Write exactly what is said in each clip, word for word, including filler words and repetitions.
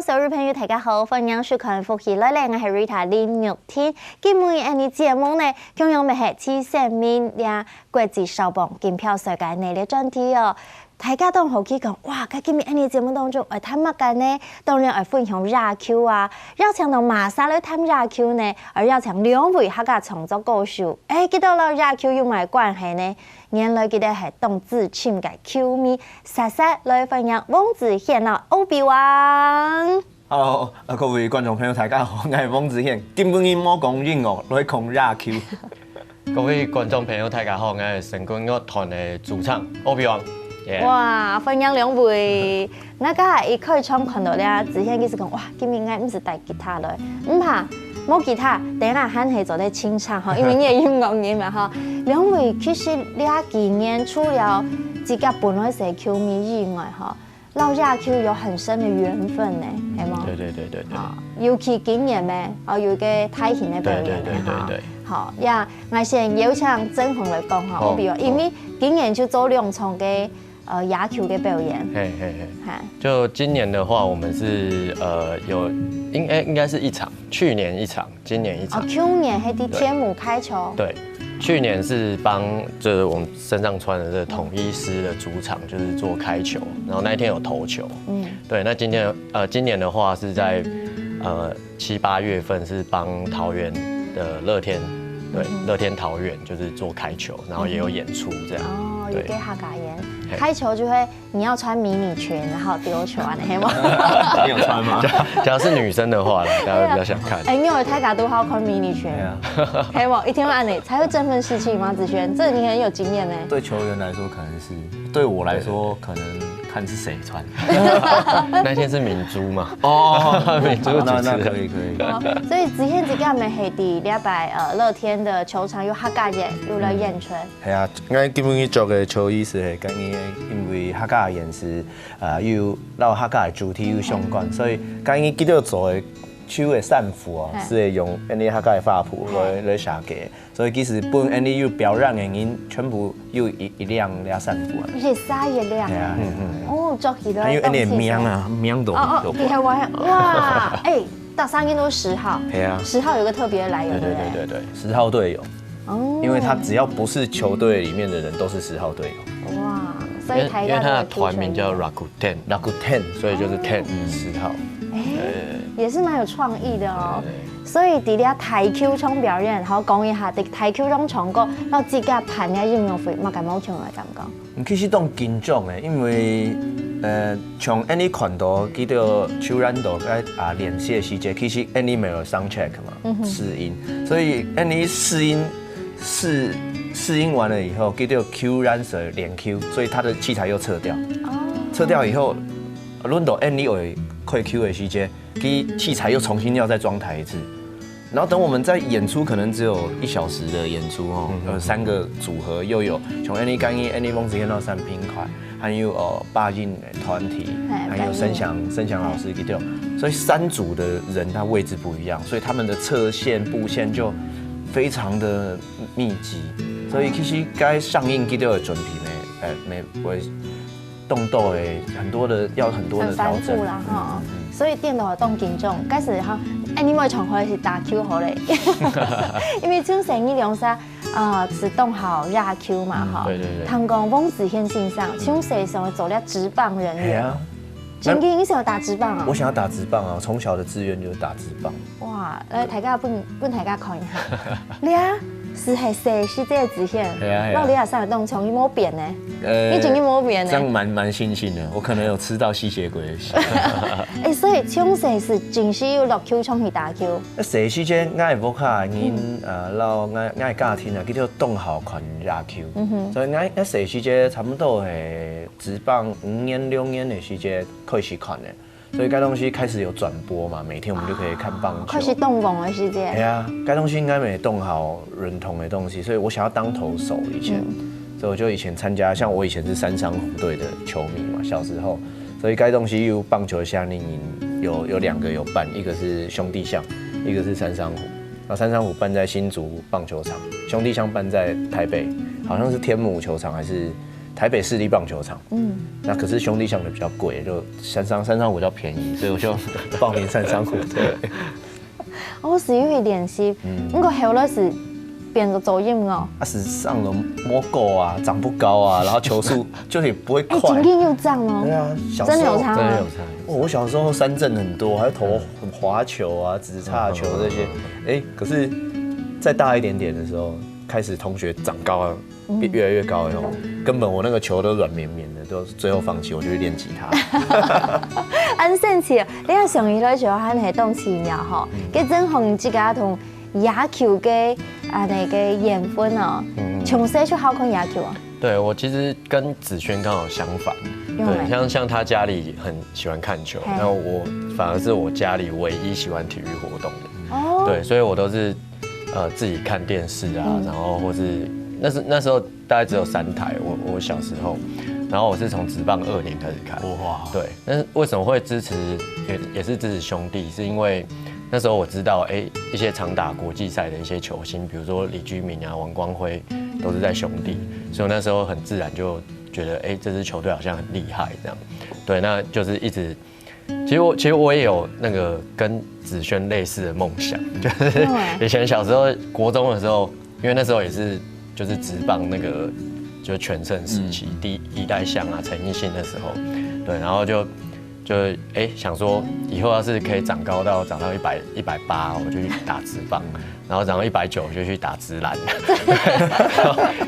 所有朋友，大家好，歡迎收看《福氣來了》，𠊎係 Rita 林玉婷。今晡日𠊎俚節目呢，共樣乜係第三名這國際少棒錦標賽个系列專題哦。大家當好奇講，哇，該今晡日𠊎俚節目當中愛談麼个呢？當然愛分享野球啊，邀請到麼儕來談野球呢？愛邀請兩位客家創作歌手，誒，佢兜摎野球有麼个關係呢？ 原來佢兜係當資深个球迷，煞煞來歡迎翁子軒摎歐比旺。 Hello，啊，各位觀眾朋友，大家好，𠊎係翁子軒。今晡日無講音樂，來講野球。各位觀眾朋友，大家好，𠊎係神棍樂團个主唱歐比旺。Yeah。哇，歡迎兩位！𠊎剛才一開場看到這子軒，佢就講，哇，今晡日𠊎毋使帶吉他來，毋怕，無吉他，等下還係做得清唱吼，因為你係音樂人嘛吼。兩位其實這幾年除了自家本來係球迷以外吼， 摎野球有很深的緣分呢，係無？對對對對對。啊，尤其今年呢，哦，有一個大型个表演呢，對對對對對。哈。好，呀，𠊎先邀請振宏來講哈，好。歐比旺，因為今年就做兩場个呃野球个表演，嘿嘿嘿。哈。就今年的話，我們是呃有應哎應該是一場，去年一場，今年一場。哦，去年係在天母開球，對，去年是幫就是我們身上穿的這個統一獅的主場，就是做開球，然後那一天有投球。嗯，對，那今天呃今年的話是在呃七八月份是幫桃園的樂天，對，樂天桃園就是做開球，然後也有演出這樣。哦，有對个客家人，嘿開球就會你要穿迷你裙，然後丟球啊，係無？你有穿嗎？假如是女生的話啦，大家會比較想看。哎，因為大家都好看迷你裙，對啊，係無？一定要恁仔，才會振奮士氣嗎？子軒，這你很有經驗呢。對球員來說可能是，對我來說可能看是誰穿。那一天是明珠嘛？哦，明珠主持人那那可以可以。哦，所以子軒自家乜係在禮拜呃樂天的球場有客家人有來演出，係啊，𠊎今晡日著个球衣係係今日因為客家人係呃有摎客家个主題有相關，所以今日佢兜做个球个衫褲啊，嘿。係會用𠊎俚客家个花布來來設計，所以其實分𠊎俚有表演个人全部有一一領這衫褲啊。一儕一領。係啊，嗯嗯。哦，著起來。還有𠊎俚个名啊，名都哦哦，有你看我，哇，哎，大三个都十號，係啊，十號有個特別的來由，對對不對？對對對對。十號隊友，哦，因為他只要不是球隊裡面的人，都是十號隊友。哇，所因为以台因为他的大的团名叫 Rakuten，Rakuten，所以就是 ten 十号。哎，也是蛮有創意的哦。所以在這大球場表演，好講一下，在大球場唱歌，然後自家辦个音樂會，麼个無共个感覺？其實當緊張个，因為呃，像𠊎俚看到佢兜球員都在啊練習个時節，其實𠊎俚沒有 sound check 嘛，試音，所以𠊎俚試音試試音完了以後，佢兜球員係練球，所以他的器材又撤掉，撤掉以後，輪到𠊎俚愛開球个時節，佢器材又重新要再裝台一次。然後等我們在演出，可能只有一小時的演出哦，呃，三個組合又有從 Annie 干音、Annie 翁子軒到三拼快，還有呃八音團體，嘿還有申翔申翔老師 guitar，所以三組的人他位置不一樣，所以他們的側線布線就非常的密集，所以其實該上映 guitar 的準備呢，呃，沒我動作誒，很多的要很多的很繁調整複。啦哈，所以變到當緊張。該時哈，哎，你莫唱好是打球好嘞，因為從細你兩儕啊係當好野球嘛哈。對對對聽講翁子軒先生從細想做了職棒人員，哎呀，真的你想要打職棒啊？我想要打職棒啊，從小的志願就是打職棒。哇，來大家分分大家看一下，你啊，係係細時節个子軒，係啊係啊到你啊三个當中，你無變呢，呃你真的無變呢。這樣蠻蠻慶幸的，我可能有吃到吸血鬼的血。哎，所以從細係真係有落球場去打球，那細時節，𠊎个屋下人呃，摎𠊎𠊎个家庭啊，佢兜當好看野球，所以𠊎𠊎細時節差不多係職棒五年六年个時節開始看个，所以該當時開始有轉播嘛，每天我們就可以看棒球。開始當紅个時節，哎呀，該當時應該也當好認同的東西，所以我想要當投手以前，所以我就以前參加，像我以前是三商虎隊的球迷嘛，小時候，所以該當時有棒球夏令營，有有兩個有辦，一個是兄弟象，一個是三商虎。那三商虎辦在新竹棒球場，兄弟象辦在台北，好像是天母球場還是台北市立棒球场。嗯，那可是兄弟象的比较贵，就三商三商虎比较便宜，所以我就报名三商虎队。我是有去練習，嗯，不过后来是变个走音哦。啊，是上了摸够啊，长不高啊，然后球速就是也不会快。哎，真的有这样哦。对啊，小时候真的有差吗？真的有差。哦，我小时候三振很多，还投滑球啊、直叉球这些。哎，可是再大一点点的时候，开始同学长高了，越来越高以后，根本我那个球都软绵绵的，就最后放弃，我就去练吉他。很神奇，你看上一个球还系当奇妙吼，佢正好自家同野球个啊那个缘分哦，从小就好看野球啊。对，我其实跟子轩刚好相反。对，像像他家里很喜欢看球，那我反而是我家里唯一喜欢体育活动的。哦，对，所以我都是呃自己看电视啊，然后或是那是那时候大概只有三台，我我小时候，然后我是从职棒二年开始看。哇，对，但是为什么会支持也也是支持兄弟，是因为那时候我知道哎一些常打国际赛的一些球星，比如说李居明啊、王光辉，都是在兄弟，所以我那时候很自然就觉得哎这支球队好像很厉害这样，对，那就是一直。其实我其实我也有那个跟子轩类似的梦想，就是以前小时候国中的时候，因为那时候也是就是职棒那个就是全盛时期，第一代象啊陈奕迅的时候，对，然后就就哎想说以后要是可以长高到长到一百一百八，我就去打职棒，然后长到一百九就去打直篮，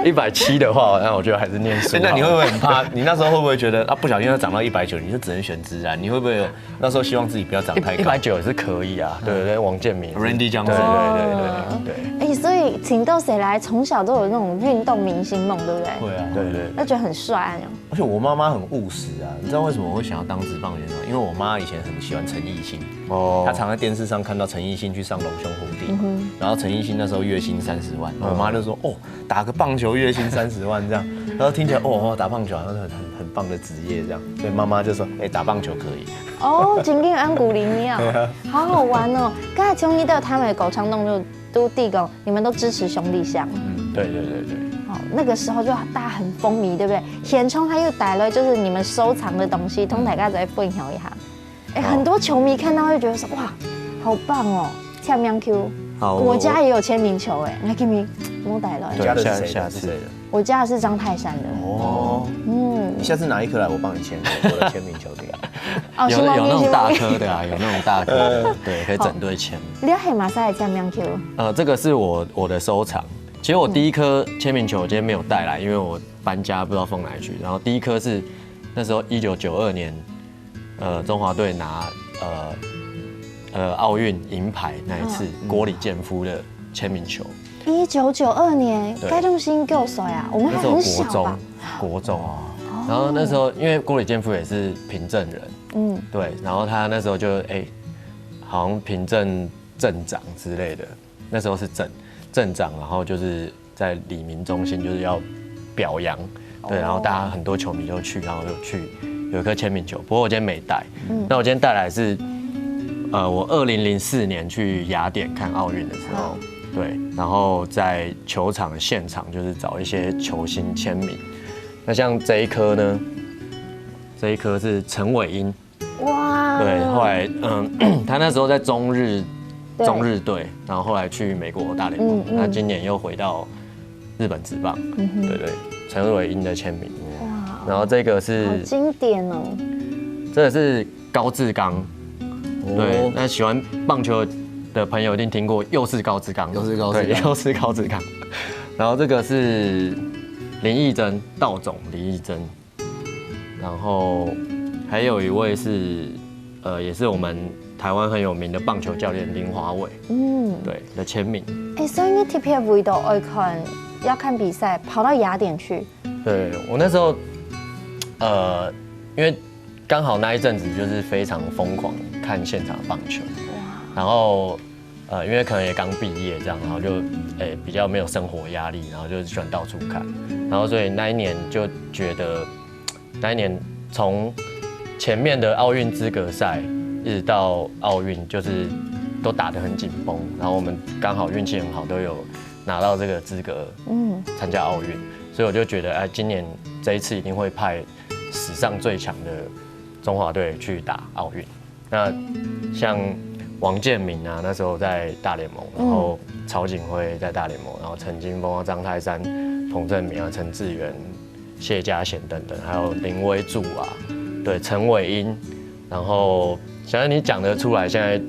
一百七的话，那我觉得还是念书。那你会不会很怕？你那时候会不会觉得啊不小心要长到一百九，你就只能选直篮？你会不会有那时候希望自己不要长太高？一百九也是可以啊，对对对，王建民、Randy Johnson，对对对对对。哎，所以请到谁来，从小都有那种运动明星梦，对不对？对啊，对对，那觉得很帅啊。而且我妈妈很务实啊，你知道为什么我会想要当职棒选手？因为我妈以前很喜欢陈奕迅，哦，她常在电视上看到陈奕迅去上龙兄虎弟，然后陈奕迅那时候月薪三十万，我妈就说哦，打个棒球月薪三十万这样，然后听起来哦，打棒球好像是很很很棒的职业这样，所以妈妈就说，哎，打棒球可以。哦，真个安古里尼啊，好好玩哦！刚才从你到他们的狗场动就都地狗，你们都支持兄弟象。对对对对。哦，那个时候就大家很风靡，对不对？填充他又带了就是你们收藏的东西，同大家再分享一下。哎，很多球迷看到会觉得说，哇，好棒哦，签名球。好，我家也有签名球哎，来给你摸带了。对，家的是下下次谁的？是谁的？我家的是张泰山的。哦，嗯，你下次拿一颗来，我帮你签，我的签名球给你。哦，有有那种大颗的啊，有那种大颗的，对，可以整队签。你有黑马赛的签名球？呃，这个是我我的收藏。其实我第一颗签名球我今天没有带来，因为我搬家不知道放哪里去。然后第一颗是那时候一九九二年，呃，中华队拿呃呃奥运银牌那一次，郭李建夫的签名球。一九九二年，对该东西应该有谁啊？我们那时候还很小国中吧？，国中啊。然后那时候因为郭李建夫也是平镇人，嗯，对，然后他那时候就哎、好像平镇镇长之类的，那时候是镇镇长，然后就是在李明中心就是要表扬，对，然后大家很多球迷就去，然后就去有一颗签名球，不过我今天没带。那我今天带来是，呃，我二零零四年去雅典看奥运的时候，对，然后在球场的现场就是找一些球星签名。那像这一颗呢，这一颗是陈伟殷，哇，对，后来嗯，他那时候在中日对中日队，然后后来去美国大联盟嗯，嗯那今年又回到日本职棒，对对，陈伟殷的签名，哇，然后这个好是经典哦。这个是高志刚，对，那喜欢棒球的朋友一定听过，又是高志刚，又是高志刚对，又是高志刚。然后这个是林义珍，道总林义珍，然后还有一位是呃，也是我们台湾很有名的棒球教练林华伟，嗯，对的签名。哎，所以你特别为到爱看要看比赛，跑到雅典去。对我那时候，呃，因为刚好那一阵子就是非常疯狂看现场的棒球，然后呃，因为可能也刚毕业这样，然后就诶、比较没有生活压力，然后就喜欢到处看，然后所以那一年就觉得，那一年从前面的奥运资格赛一直到奥运，就是都打得很紧绷，然后我们刚好运气很好，都有拿到这个资格，嗯，参加奥运，所以我就觉得，哎，今年这一次一定会派史上最强的中华队去打奥运。那像王建民啊，那时候在大联盟，然后曹景辉在大联盟，然后陈金锋啊、张泰山、彭政閔啊、陈致远、谢佳贤等等，还有林威助啊，对，陈伟殷，然后想要你讲得出来，现在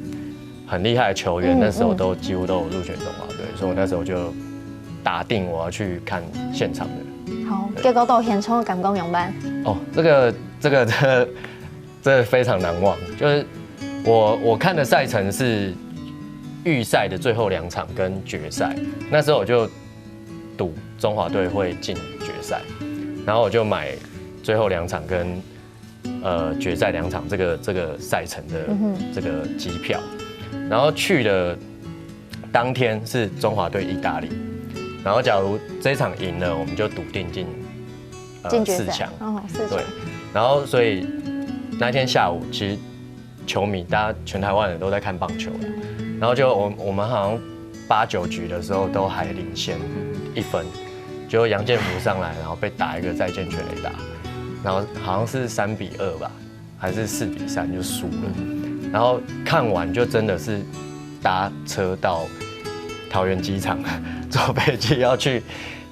很厉害的球员，嗯那时候都几乎都有入选中华队，所以我那时候就打定我要去看现场的。好，结果到现场个感觉仰般？哦，这个这个这这非常难忘，就是我我看的赛程是预赛的最后两场跟决赛，那时候我就赌中华队会进决赛，然后我就买最后两场跟呃决赛两场这个这个赛程的这个机票，然后去的当天是中华队意大利，然后假如这一场赢了，我们就笃定进呃进决赛四强。哦，四强对，然后所以那天下午其实球迷大家全台湾人都在看棒球了，然后就我我们好像八九局的时候都还领先一分，结果杨建福上来，然后被打一个再见全垒打，然后好像是三比二吧，还是四比三就输了，然后看完就真的是搭车到桃园机场坐飞机要去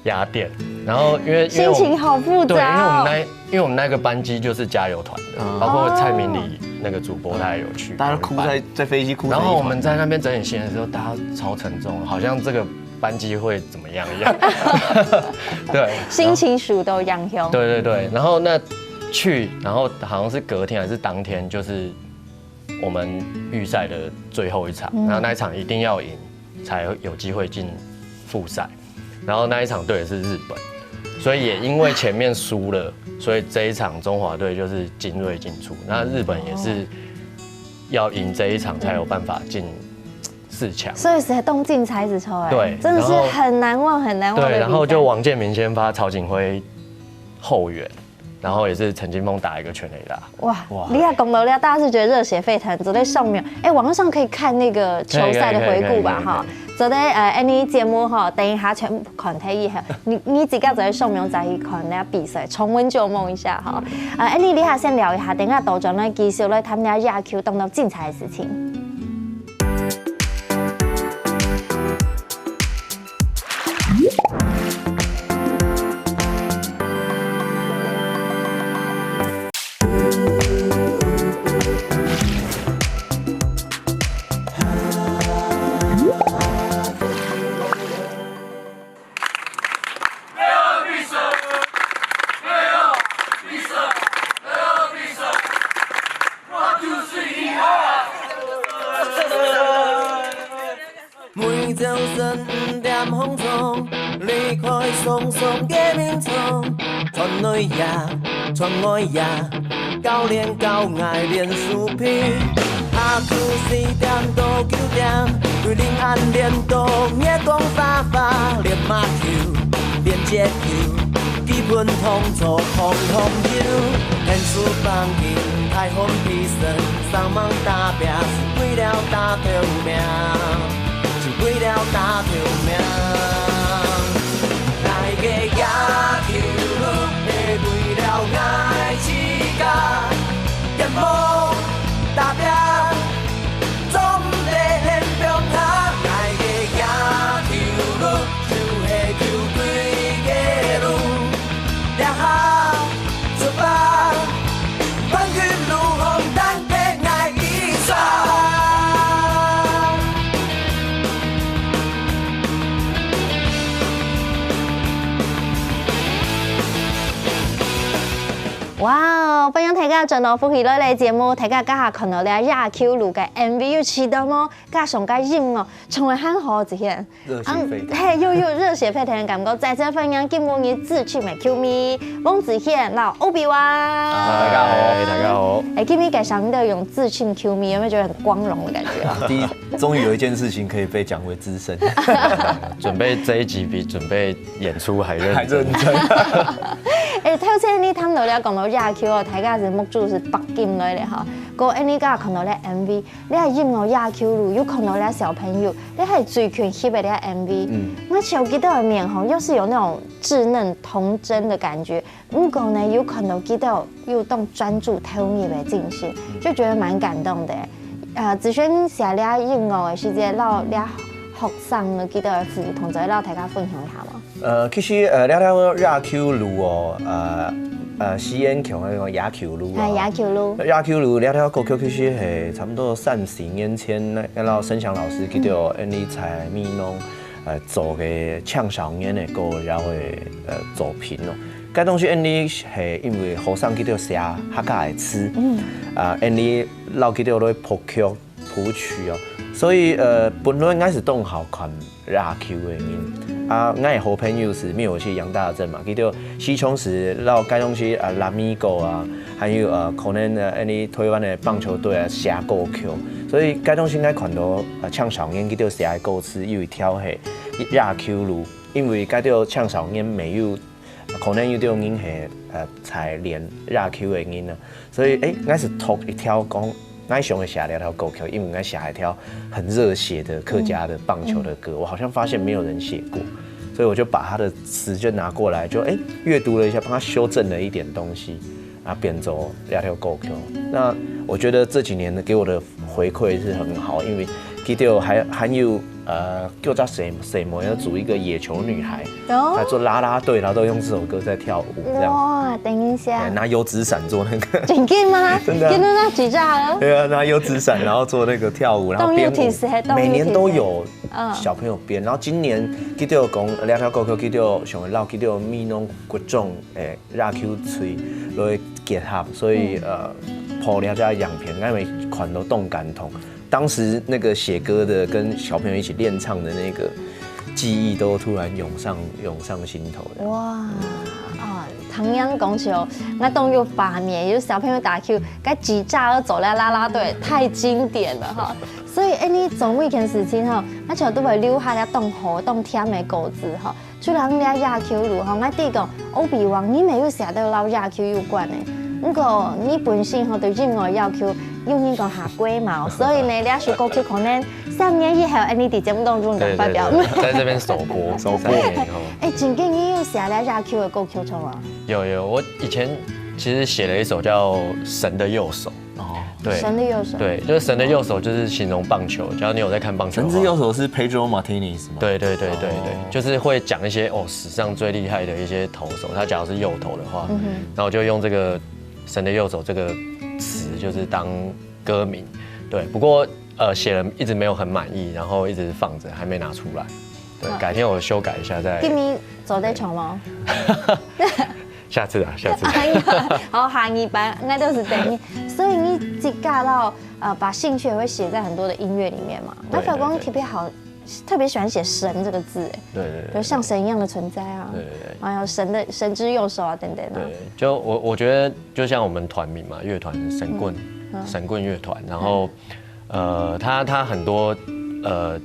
雅典，然后因为因为我们心情好复对，因为我们杂哦。那因为我们那个班机就是加油团的，嗯包括蔡明礼那个主播他也有去，大家都哭在在飞机哭成一团。然后我们在那边整理行李的时候，大家超沉重，好像这个班机会怎么样一样。对，心情受到影响。对对对，然后那去，然后好像是隔天还是当天，就是我们预赛的最后一场，然后那一场一定要赢才有机会进复赛，然后那一场对的是日本，所以也因为前面输了，所以这一场中华队就是精锐进出，那日本也是要赢这一场才有办法进四强。所以是当精彩一场哎，对真的是然后很难忘很难忘的比赛。对，然后就王建民先发，曹景辉后援，然后也是陈金锋打一个全垒打。哇，哇你也讲到了，大家是觉得热血沸腾，坐在上面。哎，网络上可以看那个球赛的回顾吧，可以可以可以哈。坐在呃，哎，你节目哈，等一下全部看忒以后，你你自家坐在上面再去看那比赛，重温旧梦一下哈。呃，哎，你你还先聊一下，等一下倒转来继续来谈那野球当中精彩的事情。每朝晨五點䟘床，離開鬆鬆个眠床，穿內衣，穿外衣，教練教𠊎練手臂。下晝四點到九點，對臨安練到月光花花，練馬球，練接球，基本動作通通有。天使放緊，太陽被神，上網打拚，是為了打頭名。 是為了打頭名。𠊎个野球路係為了𠊎自家，仰無打拚，做毋得練放下。𠊎个野球路就係球隊个路，這下出發，冠軍路項等等𠊎一雙。 哇哦！歡迎大家轉到福氣來了節目，大家這下看到這野球路个MV有試著無？加上个音樂，唱得很好，子賢。熱血沸騰。嘿，又有熱血沸騰的感覺。再次歡迎今晡日致青的球迷，翁子賢，摎歐比旺。大家好，大家好。哎，今晡日感想到用致青球迷，有沒有覺得很光榮的感覺啊？第一，終於有一件事情可以被講為資深，準備這一集比準備演出還認真。還認真。哎，頭先你談到了講到野球哦，大家係目珠係擘金來了哈。過恁呢个看到了M V，你个音樂野球路，又看到了小朋友，你係最近翕个了MV。嗯，我記得个面吼，又是有那種稚嫩童真的感覺。毋過呢，又看到佢兜又當專注投入的精神，就覺得蠻感動的。呃，子軒寫這音樂的時節，摎這學生个佢兜个互動，做得摎大家分享一下嗎？呃，其實呃，這條野球路哦，呃呃，西安腔个講野球路啊，哎，野球路。野球路這條歌曲其實係差不多三四年前，那那老沈翔老師佢就恁呢在美濃呃做个青少年个歌謠个呃作品咯。該當時恁呢係因為學生佢就寫客家个詞，嗯，啊，恁呢摎佢就來譜曲 譜曲哦。所以呃，本來𠊎係當好看野球个人啊，𠊎个好朋友係滅火器楊大正嘛，佢就時常係摎該當時啊拉米狗啊，還有呃可能呃恁呢台灣个棒球隊啊寫歌曲，所以該當時𠊎看到呃青少年佢就寫个歌詞有一條係野球路，因為該條青少年沒有 可能有兜人係呃在練野球个人啊，所以誒，𠊎係讀一條講，𠊎想要寫這條歌曲，因為𠊎寫一條很熱血的客家的棒球的歌，我好像發現沒有人寫過，所以我就把他的詞就拿過來，就誒閱讀了一下，幫他修正了一點東西，啊，變做這條歌曲。那我覺得這幾年呢，給我的回饋是很好，因為佢就還還有 呃，叫她誰誰么要組一個野球女孩，哦她做啦啦隊，然後都用這首歌在跳舞，這樣。哇，等一下哎，拿油紙傘做那個，真的嗎？真的啊真的那幾下了？對啊，拿油紙傘，然後做那個跳舞，然後編舞，動物体是還動物體是每年都有嗯小朋友編。然後今年佢就講，兩條歌曲佢就想要佢就美濃國中誒野球隊來結合，所以呃，拍了這影片，因為看到當感動。當時那個寫歌的跟小朋友一起練唱的那個記憶都突然湧上湧上心頭的。哇，啊，唐阳讲球，我当有画面，有小朋友打球，该几只都走在啦啦队，太经典了哈。所以，哎，你做每件事情哈，而且都会留下来当好、当甜的果子哈。除了你野球路哈，我对讲，欧比王，你没有写到老野球有关的。不过你本身哈对音乐要求，有人讲下龟毛，所以呢，你要学过去可能三年以后，哎，你在节目当中对讲发表。对对，在这边首播，首播以后，哎，真个你有写了野球的歌曲出来？有有，我以前其实写了一首叫《神的右手》，哦，对，神的右手。对，就是神的右手，就是形容棒球。只要你有在看棒球的话，神之右手是 Pedro Martinez 吗？对对对对对，哦就是会讲一些哦史上最厉害的一些投手，他假如是右投的话，嗯哼，然后我就用这个神的右手这个词就是当歌名，对。不过呃写了一直没有很满意，然后一直放着，还没拿出来。对好，改天我修改一下再。今年做得唱吗？下次啊，下次。哎呀，好，下一班，那就是等你。所以你自家到呃，把兴趣也会写在很多的音乐里面嘛。那对小光对特别好，特别喜欢写神这个字，哎，对对对就像神一样的存在啊。对对对。还有神的神之右手啊等等啊。对，就我我觉得就像我们团名嘛，乐团神棍，嗯神棍乐团，然后呃，它它很多呃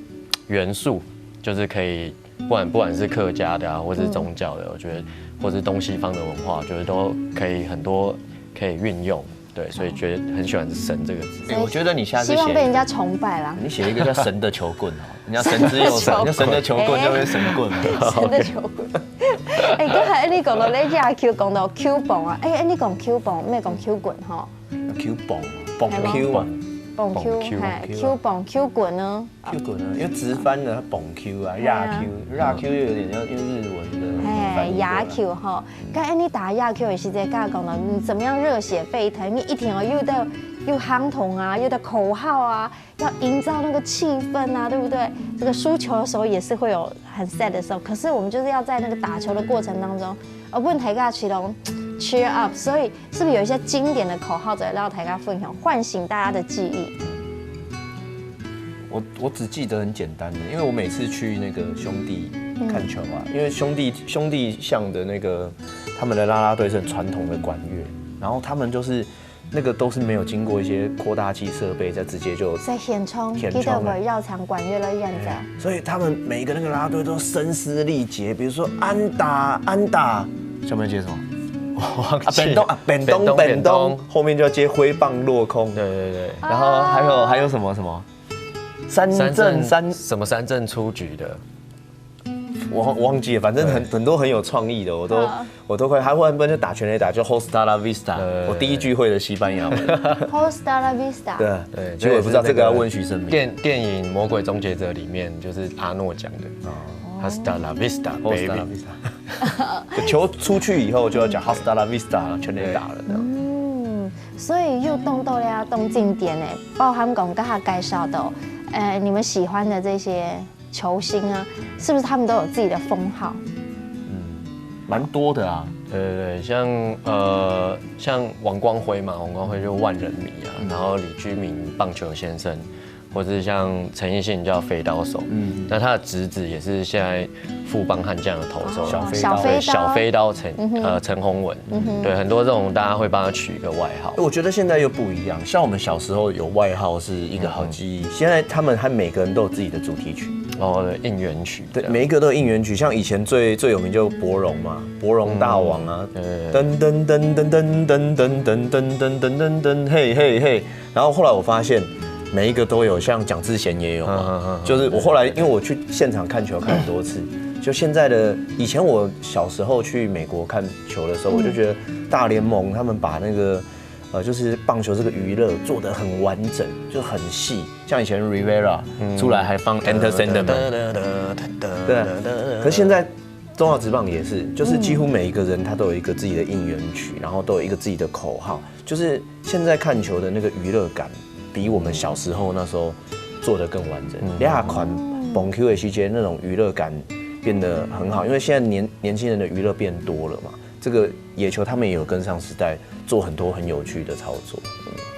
元素就是可以，不管不管是客家的啊，或是宗教的，我觉得或是东西方的文化，我觉得都可以很多可以运用，对，所以觉得很喜欢神这个字。哎，我觉得你下次希望被人家写一个，崇拜啦。你写一个叫神的球棍哦，你要神之右手，你要神的球棍就会神棍嘛。神的球棍。哎，刚才你讲到那野球，讲到球棒啊，哎，哎，你讲球棒，没讲球棍哈，球棒，棒球棒，棒球，棒球哎，球棒、球棍呢？球棍啊，因为直翻的棒球啊，野球，野球又有点像用日文的哎，翻译过来野球哈，刚才你打野球的时间，刚刚讲到你怎么样热血沸腾，你一定要又到又夯筒啊，又到口号啊，要营造那个气氛啊，对不对？这个输球的时候也是会有很 sad 的时候，可是我们就是要在那个打球的过程当中，呃，问台下起龙 cheer up，所以是不是有一些经典的口号，再让台下分享，唤醒大家的记忆？我我只记得很简单的，因为我每次去那个兄弟看球啊，因为兄弟兄弟象的那个他们的啦啦队是很传统的管乐，然后他们就是那个都是没有经过一些扩大器设备，就直接就在现场，现记得场啊围绕场馆乐了院长。所以他们每一个那个啦啦队都声嘶力竭，比如说安打安打，小朋友记得什么？啊，便当啊，便当便当，后面就要接挥棒落空。对对对。然后还有还有什么什么三振三振三什么三振出局的，我我忘记了，反正很很多很有创意的，我都我都会，还会不然就打全垒打，就 Hasta la vista，我第一句会的西班牙文。 Hasta la vista。 对，其实我也不知道这个要问徐胜明。电电影《魔鬼终结者》里面就是阿诺讲的，Hasta la vista，Hasta la vista。球出去以后就要讲 Hasta la vista，全垒打了这样。嗯，所以又动到了动静点哎，包含讲刚才介绍的，呃，你们喜欢的这些球星啊，是不是他们都有自己的封号？嗯，蛮多的啊。对对对，像呃像王光辉嘛，王光辉就万人迷啊，然后李居明棒球先生，或者是像陈奕迅叫飞刀手，嗯，那他的侄子也是现在富邦悍将的投手，小飞刀，小飞刀陈呃陈宏文，对，很多这种大家会帮他取一个外号。我觉得现在又不一样，像我们小时候有外号是一个好记忆，现在他们还每个人都有自己的主题曲，哦，应援曲，对，每一个都有应援曲，像以前最最有名就柏荣嘛，柏荣大王啊，噔噔噔噔噔噔噔噔噔噔噔噔噔，嘿嘿嘿。然后后来我发现每一个都有，像蒋志贤也有嘛，就是我后来因为我去现场看球看很多次，就现在的以前我小时候去美国看球的时候，我就觉得大联盟他们把那个呃就是棒球这个娱乐做得很完整，就很细，像以前 Rivera 出来还放 Enter Sandman，对，可是现在。中华职棒也是，就是几乎每一个人他都有一个自己的应援曲，然后都有一个自己的口号，就是现在看球的那个娱乐感比我们小时候那时候做得更完整。你看看棒球的时间那种娱乐感变得很好，因为现在年年轻人的娱乐变多了嘛，这个野球他们也有跟上时代，做很多很有趣的操作。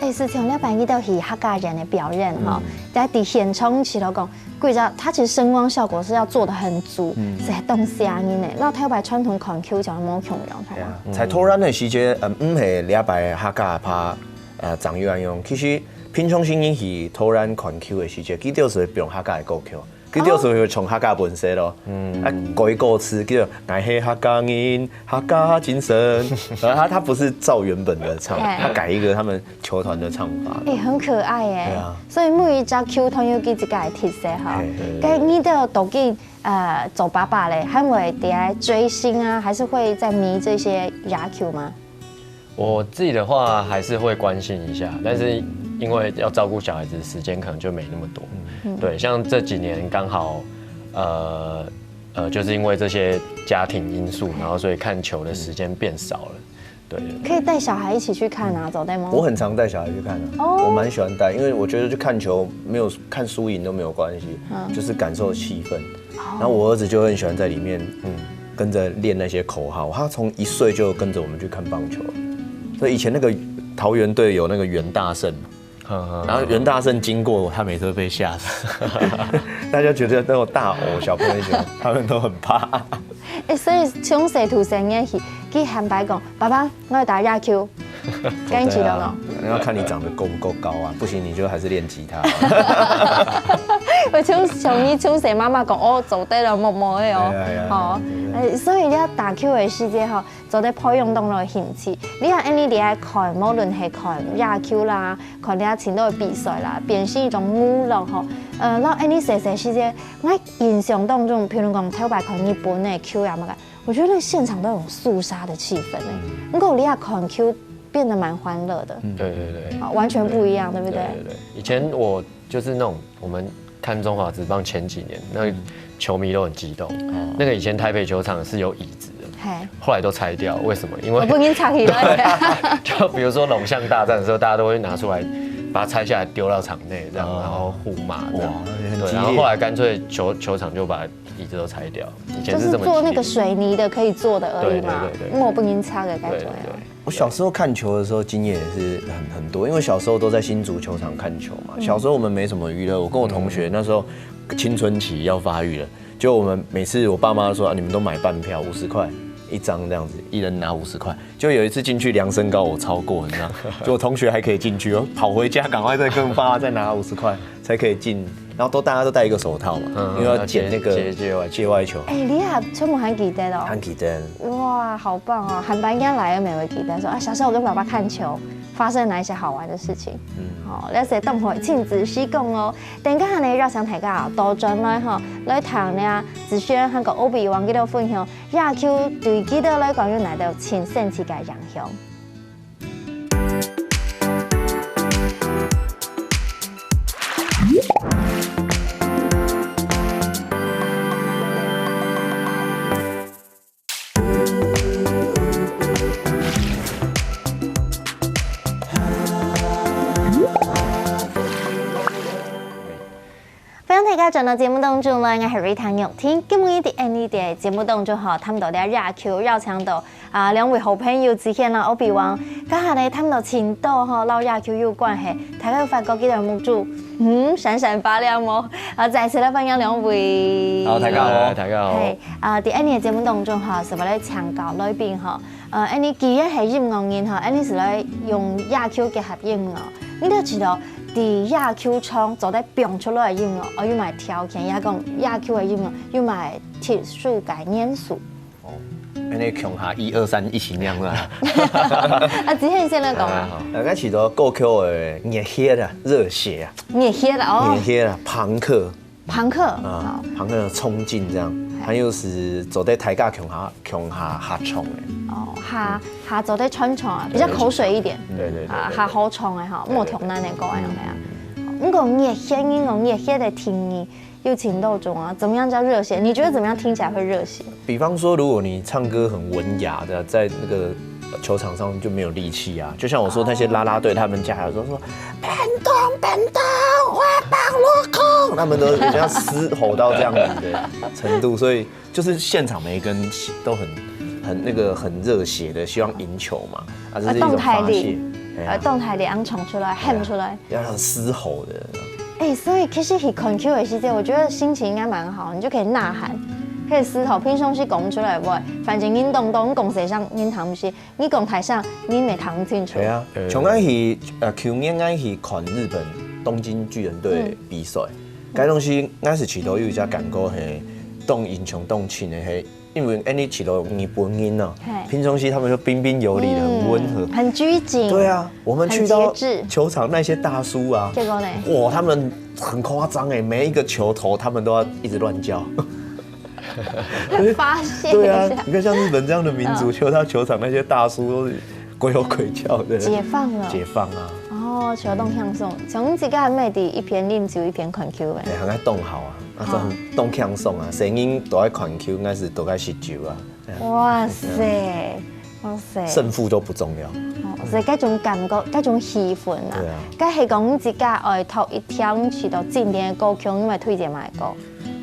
哎，是像了解到是客家人的表演哈，在在现场其实讲。 贵家，它其实声光效果是要做得很足，是很动人的。然后台湾传统看球就无共样，台湾。在突然的时间，嗯，毋係禮拜客家拍，呃，张玉安用。其实平常心去突然看球的时间，佢就是会放客家的歌曲，佢就是会唱客家本色咯。嗯，啊，改歌词叫做「𠊎係客家人，客家精神」。然后他他不是照原本的唱，他改一个他们球团的唱法。哎，很可爱哎。对啊。 所以每一隻球團有佢自家个特色哈。該你兜到底呃做爸爸咧，還會在追星啊，還是會在迷這些野球嗎？我自己的話還是會關心一下，但是因為要照顧小孩子，時間可能就沒那麼多。對，像這幾年剛好，呃呃，就是因為這些家庭因素，然後所以看球的時間變少了。 对，可以帶小孩一起去看啊，走在吗？我很常帶小孩去看啊，我蛮喜歡帶，因為我覺得去看球沒有看輸贏都沒有關係，就是感受氣氛。然後我兒子就很喜歡在裡面，嗯，跟著練那些口號，他從一歲就跟著我們去看棒球，所以以前那個桃園隊有那個袁大聖嘛，然後袁大聖經過，他每次都被嚇死，大家覺得那種大偶小朋友喜歡，他們都很怕。哎，所以從細到細个時，佢喊爸講：「爸爸，我要打野球。」跟你講咯。那要看你長得夠不夠高啊，不行你就還是練吉他。我從小你從細媽媽講，哦，做得了，默默的哦，好，哎，所以你要打球的時間哈。 做得培養當多興趣。你看，恁呢你愛看，無論係看野球啦，看你尋到比賽啦，變成一種娛樂吼。呃，然後恁呢細細時節，我印象當中，譬如講頭擺看日本个球啊麼个，我覺得那現場都有肅殺的氣氛哎。不過你愛看球變得蠻歡樂的，对对对，好，完全不一樣，對不對？对对对，以前我就是那种我们看中华職棒前几年，那球迷都很激动。那个以前台北球场是有椅子的，嘿，后来都拆掉，为什么？因为我不跟你插起来。就比如说龙象大战的时候，大家都会拿出来，把它拆下来丢到场内，这样，然后互骂这样。哇，很激烈。对，然后后来干脆球球场就把椅子都拆掉，以前就是是这么激烈做那个水泥的可以做的而已嘛，对对对对因為我不跟你插个感覺对对对。我小时候看球的时候，经验也是很很多，因为小时候都在新竹球场看球嘛。小时候我们没什么娱乐，我跟我同学那时候青春期要发育了，就我们每次我爸妈说啊，你们都买半票，五十块一张这样子，一人拿五十块。就有一次进去量身高我超过，你知道，就我同学还可以进去，我跑回家赶快再跟我爸妈再拿五十块。才可以进，然后都大家都戴一个手套嘛，嗯因为要捡那个要接接界外球界外球，哎，你也全部還記得哦。還記得。哇，好棒哦！下擺人來，也會記得說啊，小時候我跟爸爸看球，發生哪一些好玩的事情。嗯，好，這些等會請仔細講哦。等下呢，邀請大家哦，倒轉來吼，來聽呢，子軒還有歐比王佢兜分享，野球對佢兜來講有哪兜盡神奇个影響。 歡迎大家轉到節目當中來，𠊎係Rita玉婷。今日在𠊎等个節目當中吼，談到了野球，邀請到啊兩位好朋友子軒啦、歐比王，這下呢談到盡多吼，摎野球有關係，大家有發覺佢兜目珠，嗯，閃閃發亮哦。啊，再次來歡迎兩位。好，大家好。大家好。係啊，在𠊎等个節目當中吼，係為了請教來賓吼，呃，𠊎等既然係音樂人吼，𠊎等係來用野球結合音樂。你都知道，在野球場做得放出來个音樂，哦，有麼个條件，也講野球个音樂有麼个特殊个元素。哦，那共下一二三一起念啦。啊，子軒先來講啊，呃，那其實歌曲的熱血啊，熱血啊，熱血啦哦熱，血啊，朋克朋克啊啊，，朋克的衝勁這樣，還有係做得大家共下共下合唱的。哦，下下做得穿插啊，比較口水一點對對對啊，對下好唱个哈，莫挑難的歌樣的啊。不過熱血，你講熱血的定義有盡多種啊，怎麼樣叫熱血？你覺得怎麼樣聽起來會熱血？比方說，如果你唱歌很文雅的，在那個球場上就沒有力氣啊。就像我說，那些啦啦隊他們加油都說“本東本東，我幫我控”，他們都人家嘶吼到這樣子的程度，所以就是現場每一個人都很很那個很熱血的，希望贏球嘛。啊，這是一種發洩。哎呀呃，動態的昂衝出來，喊出來。要讓嘶吼的。哎、所以其實去看球的時節，我覺得心情應該蠻好，你就可以吶喊，可以思考，平常時講出來無？反正人當多，你講細聲，人聽毋識；你講大聲，人也聽毋清楚。對啊，像𠊎去呃舊年𠊎去看日本東京巨人隊的比賽，該東西𠊎是試著有一隻感覺係當英雄當親的係，因為恁呢試著日本人啊嘿，平常時他們就彬彬有禮的，很溫和。很拘謹。對啊，我們去到很節制球場那些大叔啊，結果呢？哇，他們很誇張哎，每一個球投他們都要一直亂叫。要發洩一下。對啊，你看像日本這樣的民族球，他球場那些大叔都是鬼吼鬼叫的。解放了。解放啊！哦，球動輕鬆，從自家妹弟一邊啉酒一邊看球的。哎，很愛凍好啊，啊，這種凍輕鬆啊，誰人都愛看球，應該是都愛食酒啊。哇塞，哇塞，勝負都不重要。哦，所以該種感覺，該種氣氛啊對啊，該係講你自家愛讀一條你試著經典的歌曲，你會推薦麼个歌？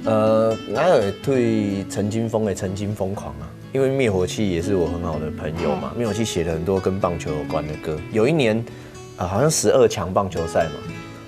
呃，𠊎有推陳金鋒的《曾經瘋狂》啊，因為滅火器也是我很好的朋友嘛，滅火器寫了很多跟棒球有關的歌。有一年，啊，好像十二強棒球賽嘛，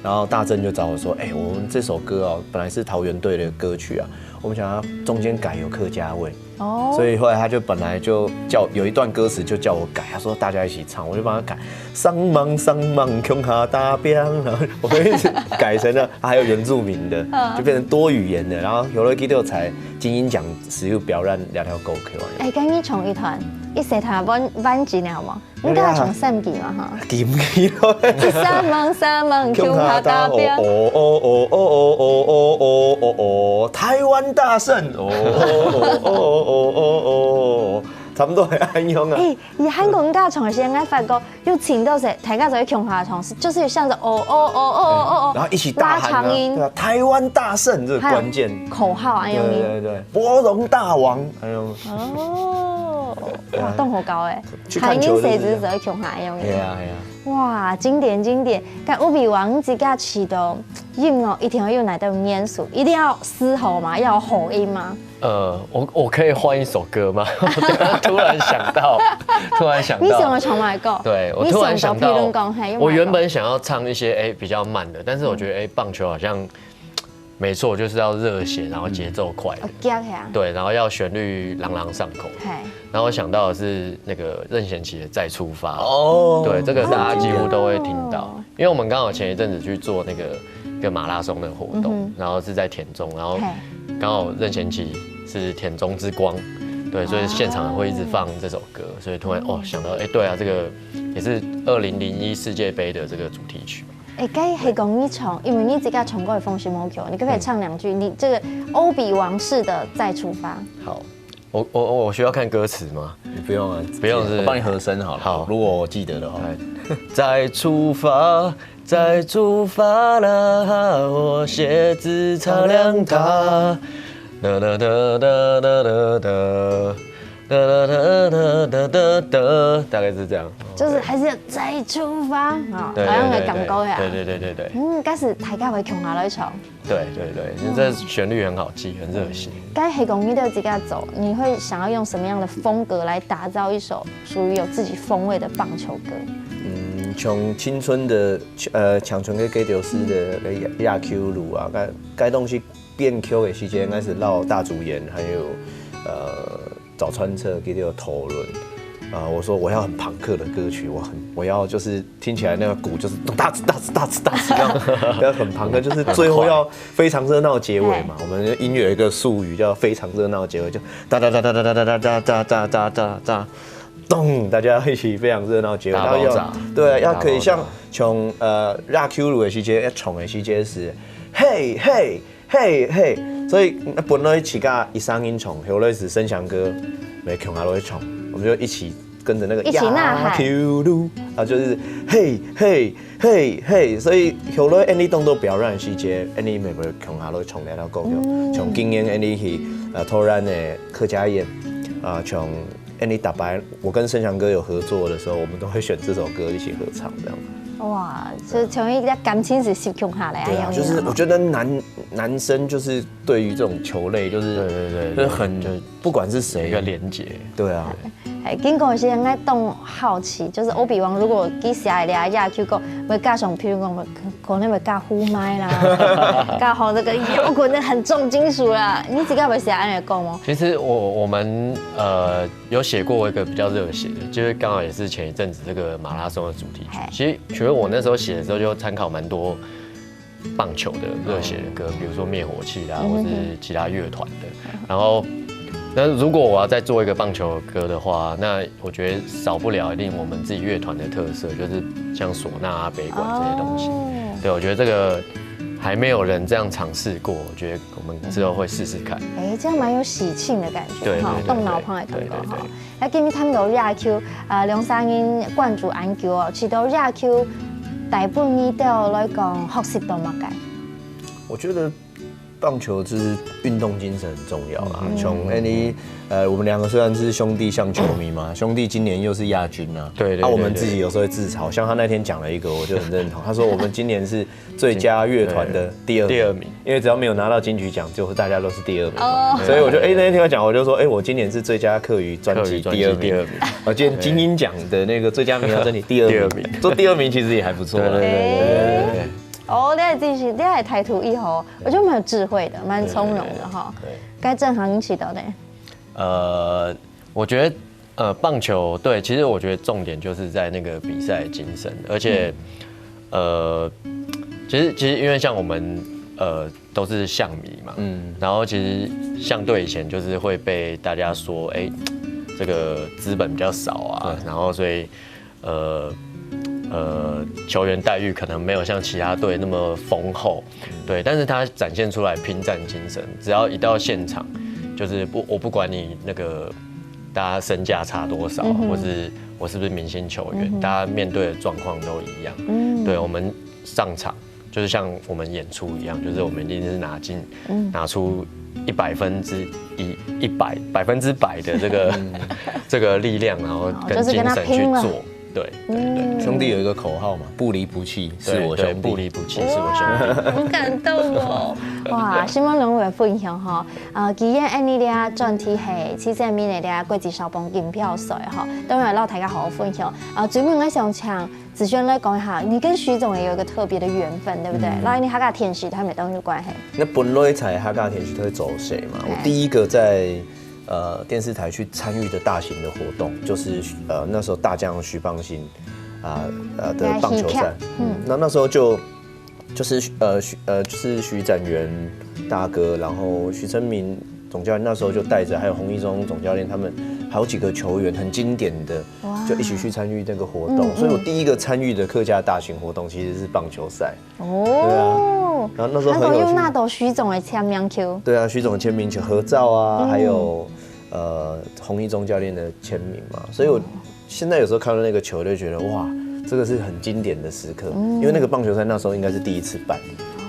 然後大正就找我說，哎，我們這首歌哦，本來是桃園隊的歌曲啊，我們想要中間改有客家味，哦，所以後來他就本來就叫有一段歌詞就叫我改，他說大家一起唱，我就幫他改。上網上網，共下打拚，然後我就一直改成了，還有原住民的，就變成多語言的。然後有了第六才金音獎時又表演兩條歌曲啊。哎，跟你唱一段，一細段彎彎幾了無？你剛剛唱三句嘛哈。記毋記得？一三望三望，共下打拚。哦哦哦哦哦哦哦哦哦哦，台灣大勝！哦哦哦哦哦哦哦哦，差不多係恁樣啊。哎，你喊過人家唱的時間，𠊎發覺有聽到係，大家就會共下唱，就是像是哦哦哦哦哦哦，然後一起大喊啊，拉長音對，啊，台灣大勝這個關鍵。口號啊，對用力。對對，博龍大王，還有哦，哇，動好高哎！去看球就是這樣喊音誰只是只會共下用力。哎呀哎呀，哇，經典經典！該歐比王自家試著音樂一定要有哪兜元素？一定要嘶吼嘛，要有吼音嘛。呃，我我可以換一首歌嗎？我突然突然想到，突然想到，你想要唱麼个歌？对我你突然想到想到譬如講，嘿，有我麼个歌原本想要唱一些哎、比较慢的，但是我觉得哎、棒球好像没错，就是要热血，然后节奏快的，哦，夾起來。对，然后要旋律朗朗上口。嘿，然后我想到的是那个任贤齐的《再出发》。哦，对，这个大家几乎都会听到哦，因为我们刚好前一阵子去做那个个马拉松的活动，然后是在田中，然后刚好任贤齐是田中之光，对，所以现场会一直放这首歌，所以突然哦想到，哎，对啊，这个也是二零零一世界杯的这个主题曲。哎，該係講你唱，因為你自家唱歌的方式無共，你可不可以唱兩句？你這個歐比王式的再出發。好，我我我需要看歌词吗？你不用啊，不用是不是我帮你和声好了。好如果我记得的话。再出发，再出发啦，我鞋子擦亮它。哒哒哒哒哒哒哒哒哒哒哒哒哒，大概是这样。就是還是要再出發啊，对好像对个感覺呀。对对对对对嗯，該係大家會共下來唱。对对对，这旋律很好记，很热血。該係講你都自家做，你會想要用什麼樣的風格來打造一首屬於有自己風味的棒球歌？嗯，从青春的呃，青春个街头式的野球路啊，该该东西变 Q 的时间，应该是绕大竹园，还有呃早川彻给我讨论啊，我说我要很朋克的歌曲，我很我要就是听起来那个鼓就是大哧大哧大哧大哧这样，要很朋克，就是最后要非常热闹结尾嘛。我们音乐有一个术语叫非常热闹结尾，就哒哒哒哒哒哒哒哒哒哒哒哒哒。咚！大家一起非常热闹结尾，大然后要爆炸对，要可以像大爆炸从呃拉 Q 炉的时间，要冲的时间是嘿嘿嘿嘿，所以本来自家一三音冲，后来是生祥哥，没空啊，落去冲，我们就一起跟着那个一起呐喊拉 Q 炉啊，就是嘿嘿嘿嘿，所以后来 any 动作表演的时间，any 每个空啊落去冲来到够用，从经验 any 去呃突然的客家宴啊，从 any 打白，我跟生祥哥有合作的时候，我们都会选这首歌一起合唱这样。哇，就從一个感情是吸共下來啊，对啊，就是我觉得男男生就是对于这种球类，就是对对对对就是很就是不管是谁一个连结。对啊，哎，经过一些，应该都好奇，就是欧比王如果佢写个啊，就讲会加上，譬如讲，可能会加呼麦啦，加好这个摇滚的很重金属啦，你自家会写安尼的歌吗？其实我我们呃有写过一个比较热血的，就是刚好也是前一阵子这个马拉松的主题曲嘿。其实其实我那时候写的时候就参考蛮多棒球的热血的歌，比如说灭火器啦，或是其他乐团的。然后，那如果我要再做一个棒球歌的话，那我觉得少不了一定我们自己乐团的特色，就是像唢呐啊、北管这些东西。哦对，我觉得这个还没有人这样尝试过，我觉得我们之后会试试看。哎，这样蛮有喜庆的感觉哈，对对对动脑筋的感觉哈对对对。那今日谈到野球，啊，两三年关注篮球哦，知道野球大部分你都来讲学习到么个？我觉得棒球就是运动精神很重要啦。从 any 呃，我们两个虽然是兄弟象球迷嘛，兄弟今年又是亚军啊，对对对啊，我们自己有时候会自嘲，像他那天讲了一个，我就很认同。他说我们今年是最佳乐团的第二第二名，因为只要没有拿到金曲奖，就大家都是第二名嘛。哦所以我就哎、那天听他讲，我就说哎、我今年是最佳客语专辑客语专辑第二名，第二名。我今年金音奖的那个最佳民谣专辑第二名，第二名做第二名其实也还不错啦。对对对对对对。哦，你还真是，你还态度一好，我觉得蛮有智慧的，蛮从容的哈。该正行你知道的。呃，我觉得呃，棒球队其实我觉得重点就是在那个比赛精神，而且、呃，其实其实因为像我们呃都是象迷嘛，嗯，然后其实象队以前就是会被大家说，哎、这个资本比较少啊，然后所以呃呃球员待遇可能没有像其他队那么丰厚，对，但是他展现出来拼战精神，只要一到现场，就是不我不管你那个大家身价差多少，或是我是不是明星球员，大家面对的状况都一样。对，我们上场就是像我们演出一样，就是我们一定是拿进、拿出一百分之一一百百分之百的这个、这个力量，然后跟就是跟他精神去拼了做。对对对。兄弟有一个口号嘛，不离不弃是我兄弟。对对不离不弃是我兄弟。好感动哦！哇，希望两位分享哈，啊，既然安尼咧，专题系七十名的咧，国际少棒锦标赛哈，当然老大家好好分享。啊，最尾我想请子軒来讲一下，你跟徐总也有一个特别的缘分，对不对？然后你客家电视台也当有关系。那本来在客家电视台做事嘛，我第一个在呃电视台去参与的大型的活动，就是呃那时候大将徐邦新啊呃的棒球赛，嗯，那那时候就就是呃徐呃就是徐展元大哥，然后徐春明总教练那时候就带着，还有洪一中总教练他们，还有几个球员很经典的，就一起去参与那个活动。所以我第一个参与的客家大型活动其实是棒球赛。哦，对啊，然后那时候很有趣。还有拿到徐总的签名球。对啊，徐总签名球合照啊，还有呃洪一中教练的签名嘛，所以我现在有时候看到那个球就觉得哇，这个是很经典的时刻，因为那个棒球赛那时候应该是第一次办，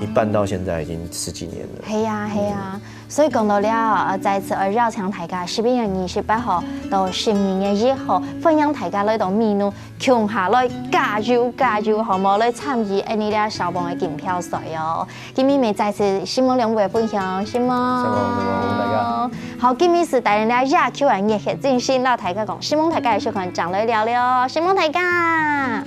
一办到现在已经十几年了。系啊，系啊。所以讲到了，呃，再次愛邀請大家，十一月二十八號到十二月一號，歡迎大家來到美濃，共下來加油加油，好無？來參與𠊎俚這小朋友个錦標賽哦。今日也再次承蒙兩位分享，承蒙，承蒙，承蒙大家。好，今日係帶領這野球个熱血精神，摎大家講，承蒙大家个收看，正來尞了，承蒙大家。